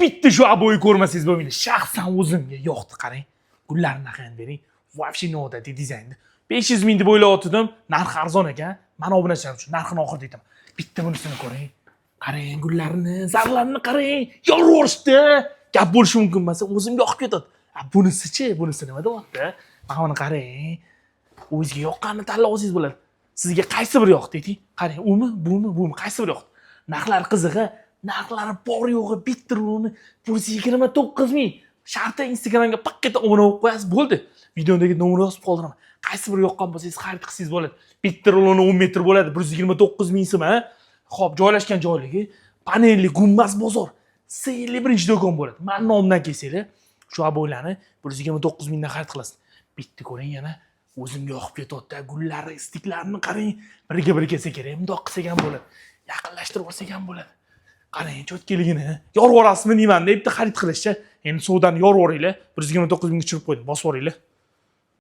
Bitta shu обои ko'rmasangiz bo'lmaydi. Shaxsan o'zimga yoqdi, qarang. Gullarni narxini bering. Вообще noodatiy dizaynda. 500 ming deb o'ylayotgandim, narxi arzon ekan. Mana, obunachilar uchun narxini oxirida aytaman. Bitta bunisini ko'ring. Qarang gullarni, zarlarni qarang. Yorib yuborishdi. Gap bo'lishi mumkin emas, o'zimga yoqib ketadi. A bunisichi, bunisi nima deyapti? Mana buni qarang. O'zingizga yoqqanini tanlab olsangiz bo'ladi. Sizga qaysi biri yoqdi, ayting? Qarang, umi, bumi, bumi, qaysi biri yoqdi? Narxlari qizig'i, narxlari bor yo'g'i bitta ruloni 129 ming. Sharti Instagramga piq etib obuna bo'lib qo'yasiz, bo'ldi. Videodagi nomer yozib qoldiraman. Qaysi biri yoqqan bo'lsangiz, xarid qilsangiz bo'ladi. Bitta ruloni 10 metr bo'ladi, 129 ming so'm, a? Xo'p, joylashgan joyligi Panelli Gumbaz bozor. Seyli birinchi do'kon bo'ladi. Mani nomimdan kelsanglar, shu обой larni 129 mingdan xarid qilasiz. Bitta ko'ring, yana o'zimga yoqib ketyapti. Gullari, istiklarini qarang. Biriga biri kelsa kerak, bundoq qilsak ham bo'ladi. Yaqinlashtirib olsak ham bo'ladi. Qarang, чётко ligini. Yorib yuborasizmi deyman, deb bitta xarid qilishcha. Endi suvdan yorib yuboringlar. 129 mingga tushirib qo'ydim. Bosib yuboringlar.